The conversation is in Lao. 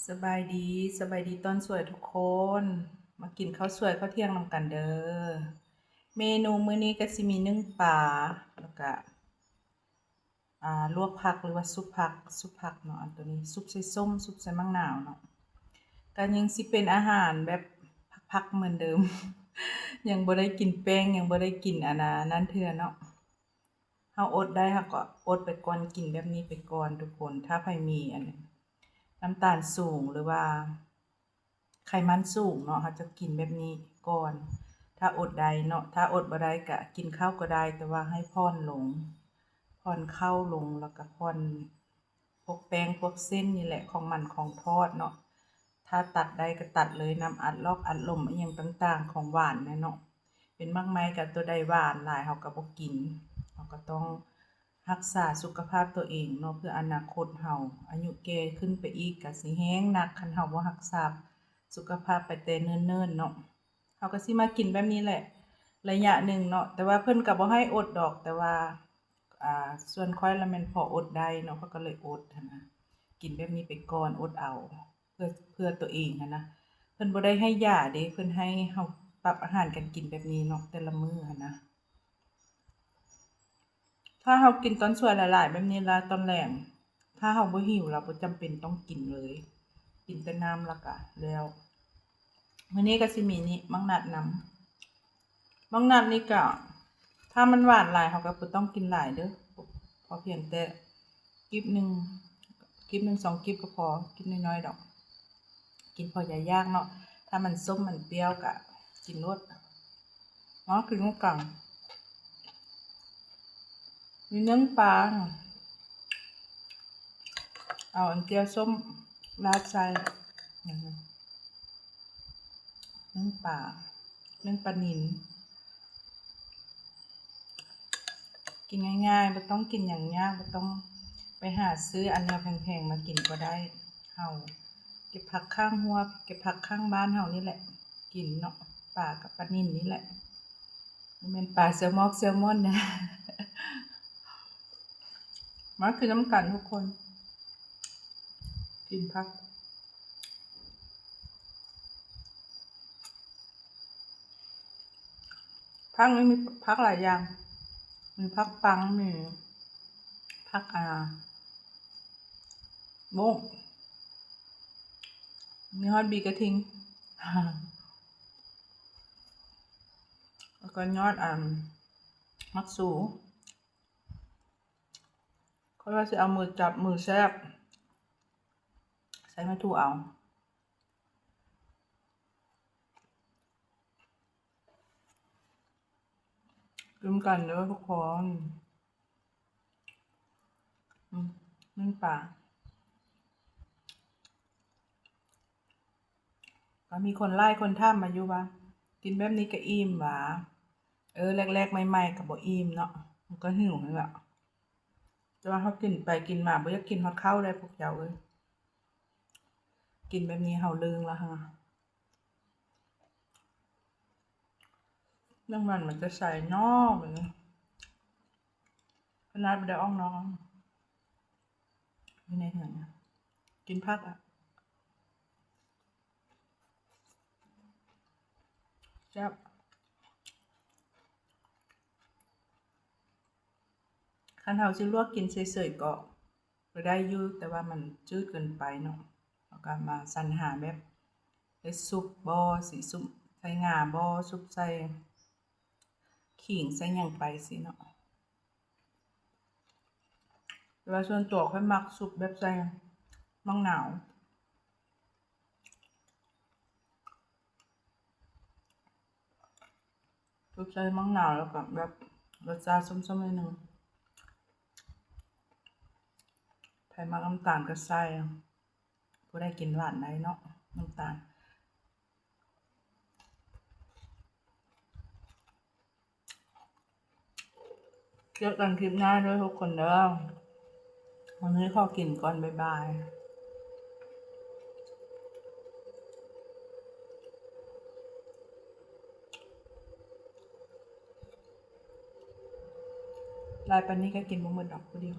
ສະບາຍດີ, ສະບາຍດີຕອນສວຍທຸກຄົນ. ມາກິນເຂົ້າສວຍເຂົ້າທ່ຽງນຳກັນເດີ. ເມນູມື້ນີ້ກໍຊິມີໜຶ້ງປາ ແລ້ວກະ ອ່າ ລວກຜັກ ຫຼືວ່າຊຸບຜັກ, ຊຸບຜັກເນາະ. ອັນໂຕນີ້ຊຸບໃສ່ສົ້ມ, ຊຸບໃສ່ໝາກນາວເນາະ. ກໍຍັງຊິເປັນອາຫານແບບພັກໆເໝືອນເດີມ, ຍັງບໍ່ໄດ້ກິນແປ້ງ, ຍັງບໍ່ໄດ້ກິນອັນນັ້ນເທື່ອເນາະ. ເຮົາອົດໄດ້ ເຮົາກໍອົດໄປກ່ອນ, ກິນແບບນີ້ໄປກ່ອນທຸກຄົນ. ຖ້າໃຜມີອັນ ນ້ຳຕານສູງ ຫຼືວ່າໄຂມັນສູງເນາະ, ເຮົາຈະກິນແບບນີ້ກ່ອນ ຖ້າອົດໄດ້ເນາະ. ຖ້າອົດບໍ່ໄດ້ກະກິນເຂົ້າກໍໄດ້, ແຕ່ວ່າໃຫ້ຜ່ອນລົງ, ຜ່ອນເຂົ້າລົງ ແລ້ວກະຜ່ອນ ພວກແປ້ງ ພວກເສັ້ນນີ້ແຫຼະ, ຂອງມັນຂອງທອດເນາະ. ຖ້າຕັດໄດ້ກໍຕັດເລີຍ, ນ້ຳອັດລອກອັດລົມ ອີ່ຫຍັງຕ່າງໆ ຂອງຫວານນະເນາະ. ເປັນໝາກໄມ້ກໍ ຕົວໃດຫວານຫຼາຍເຮົາກໍບໍ່ກິນ. ເຮົາກໍຕ້ອງຮັກສາສຸຂະພາບຕົວເອງເນາະ, ເພື່ອອະນາຄົດເຮົາ ອາຍຸແກ່ຂຶ້ນໄປອີກ ກໍຊິແຮງໜັກ ຄັນເຮົາບໍ່ຮັກສາສຸຂະພາບໄປແຕ່ເນີນໆເນາະ. ເຮົາກໍຊິມາກິນແບບນີ້ແຫຼະ ໄລຍະໜຶ່ງເນາະ, ແຕ່ວ່າເພິ່ນກໍບໍ່ໃຫ້ອົດດອກ, ແຕ່ວ່າ ອ່າ ສ່ວນຂ້ອຍລະແມ່ນພໍອົດໄດ້ເນາະ, ຂ້ອຍກໍເລີຍອົດຫັ້ນນະ, ກິນແບບນີ້ໄປກ່ອນ, ອົດເອົາ ເພື່ອ ເພື່ອຕົວເອງຫັ້ນນະ. ເພິ່ນບໍ່ໄດ້ໃຫ້ຢາເດ້, ເພິ່ນໃຫ້ເຮົາປັບອາຫານການກິນແບບນີ້ເນາະ, ແຕ່ລະມື້ຫັ້ນນະ. ຖ້າເຮົາກິນຕອນສວຍຫຼາຍໆແບບນີ້ລະ ຕອນແລງ ຖ້າເຮົາບໍ່ຫິວ ເຮົາບໍ່ຈຳເປັນຕ້ອງກິນເລີຍ, ກິນແຕ່ນ້ຳລະກະແລ້ວ. ມື້ນີ້ກໍຊິມີນີ້ ໝາກນັດນຳ. ໝາກນັດນີ້ກໍ ຖ້າມັນຫວານຫຼາຍ ເຮົາກໍບໍ່ຕ້ອງກິນຫຼາຍເດີ້, ພໍພຽງແຕ່ກີບໜຶ່ງ, ກີບໜຶ່ງສອງກີບກໍພໍ, ກິນນ້ອຍໆດອກ. ກິນພໍຢາຍຢາກເນາະ, ຖ້າມັນສົ້ມມັນປ່ຽວກະກິນໂລດ. ມາກິນນຳກັນ. ມີໜຶ້ງປາ, ເອົາອັນແຈ່ວສົ້ມລາດໃສ່. ໜຶ້ງປາ, ໜຶ້ງປານິນ. ກິນງ່າຍໆ, ບໍ່ຕ້ອງກິນຫຍັງຍາກ, ບໍ່ຕ້ອງໄປຫາຊື້ອັນແນວແພງໆມາກິນກໍໄດ້. ເຮົາເກັບຜັກຂ້າງຮົ້ວ, ເກັບຜັກຂ້າງບ້ານເຮົານີ້ແຫຼະກິນເນາະ, ປາກັບປານິນນີ້ແຫຼະ, ບໍ່ແມ່ນປາແຊລມອກແຊລມອນນະ. ມາກິນນຳກັນທຸກຄົນ, ກິນຜັກ. ຜັກນີ້ມີຜັກຫຼາຍຢ່າງ, ມີຜັກປັງ, ມີຜັກ ອ່າ ບົ້ງ, ມີຮອດບີກະທິງ ແລ້ວກໍຍອດ ອັນ ໝາກຊູ. ຂ້ອຍວ່າຊິເອົາມືຈັບ ມືແຊບ ໃສ່ມາຖູເອົາ. ກິນກັນເດີທຸກຄົນ. ອືມ ໜຶ້ງປາ. ກໍມີຄົນຫຼາຍຄົນຖາມມາຢູ່ວ່າ ກິນແບບນີ້ກະອີ່ມຫວາ? ເອີ ແລກໆໃໝ່ໆກະບໍ່ອີ່ມເນາະ, ມັນກະຫິວຫັ້ນແຫຼະ. ແຕ່ວ່າເຮົາກິນໄປກິນມາບໍ່ຢາກກິນຮອດເຂົ້າໄດ໋ພວກເຈົ້າເອີຍ. ກິນແບບນີ້ເຮົາລຶ້ງລະຫັ້ນນະ. ນ້ຳມັນມັນຈະໃສເນາະ ບັດນີ້ ຂະໜາດບໍ່ໄດ້ອອກນອກ ຢູ່ໃນເຮືອນ ກິນຜັກອະ ແຊບ. ຄັນເຮົາຊິລວກກິນເສີຍໆກໍ ກໍໄດ້ຢູ່ ແຕ່ວ່າມັນຈືດເກີນໄປເນາະ. ເຮົາກໍມາສັນຫາແບບເຮັດຊຸບບໍ ຊິຊຸບໃສ່ງາບໍ ຊຸບໃສ່ຂີງໃສ່ຫຍັງໄປຊີ້ເນາະ. ແຕ່ວ່າສ່ວນຕົວຂ້ອຍມັກຊຸບແບບໃສ່ໝາກນາວ. ຊຸບໃສ່ໝາກນາວ ແລ້ວກໍແບບລົດຊາດສົ້ມໆໜ້ອຍໜຶ່ງ. ໃຜມັກນ້ຳຕານກໍໃສ່, ຜູ້ໃດກິນຫວານໄດ້ເນາະ ນ້ຳຕານ. ເຈີກັນຄລິບໜ້າເດີທຸກຄົນເດີ. ວັນນີ້ຂໍກິນກ່ອນ ບາຍບາຍ. ຫຼາຍປານນີ້ກໍກິນບໍ່ໝົດດອກຜູ້ດຽວ.